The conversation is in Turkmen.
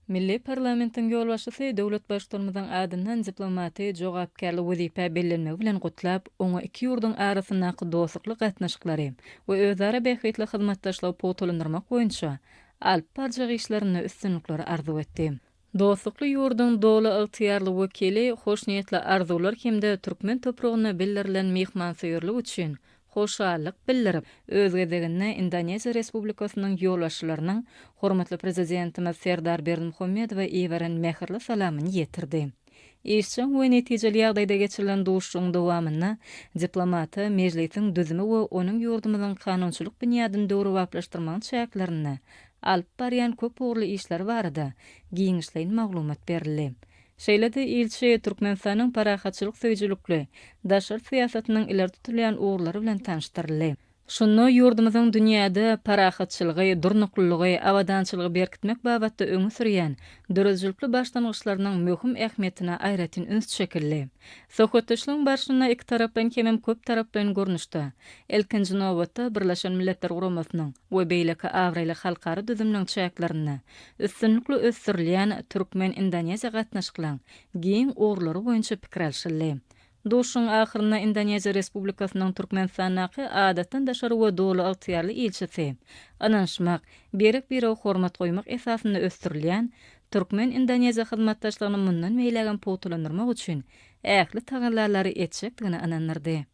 Milli parlamentiň ýolbaşçysy döwlet Baştutanymyzyň adyndan diplomaty jogapkärli wezipä bellenmegi bilen gutlap, oňa iki ýurduň arasyndaky dostlukly gatnaşyklary we özara bähbitli hyzmatdaşlygy pugtalandyrmak boýunça alyp barjak işlerinde üstünlikleri arzuw etdi. Dostlukly ýurduň doly ygtyýarly wekili hoşniýetli arzuwlar hem-de türkmen topragyna bildirilen myhmansöýerlik üçin hoşallyk bildirip, öz gezeginde Indoneziýa Respublikasynyň ýolbaşçylarynyň hormatly Prezidentimiz Serdar Berdimuhamedowa iberen mähirli salamyny ýetirdi. Işjeň we netijeli ýagdaýda geçirilen duşuşygyň dowamynda diplomata Mejlisiň düzümi we onuň ýurdumyzyň kanunçylyk binýadyny döwrebaplaşdyrmagyň çäklerinde alyp barýan köp ugurly işleri barada giňişleýin maglumat berildi. Şeýle-de ilçi Türkmenistanyň parahatçylyk söýüjilikli daşary syýasatynyň ileri tutulýan ugurlary bilen tanyşdyryldy. Şunda ýurdumyzyň dünýäde parahatçylygy, durnuklylygy, abadançylygy berkitmek babatda öňe sürýän döredijilikli başlangyçlarynyň möhüm ähmiýetine aýratyn üns çekildi. Söhbetdeşligiň barşynda ikitaraplaýyn hemem köptaraplaýyn görnüşde, ilkinji nobatda, Birleşen Milletler Guramasynyň we beýleki abraýly halkara düzümleriň çäklerinde üstünlikli ösdürilýän türkmen-indoneziýa gatnaşyklaryň giň ugurlary boýunça pikir alşyldy. Duşuşygyň ahyrynda Indoneziýa Respublikasynyň Türkmenistandaky Adatdan daşary we Doly ygtyýarly ilçisi ynanyşmak, birek-birege hormat goýmak esasynda ösdürilýän türkmen-indoneziýa hyzmatdaşlygyny mundan beýlägem pugtalandyrmak üçin ähli tagallalary etjekdigine ynandyrdy.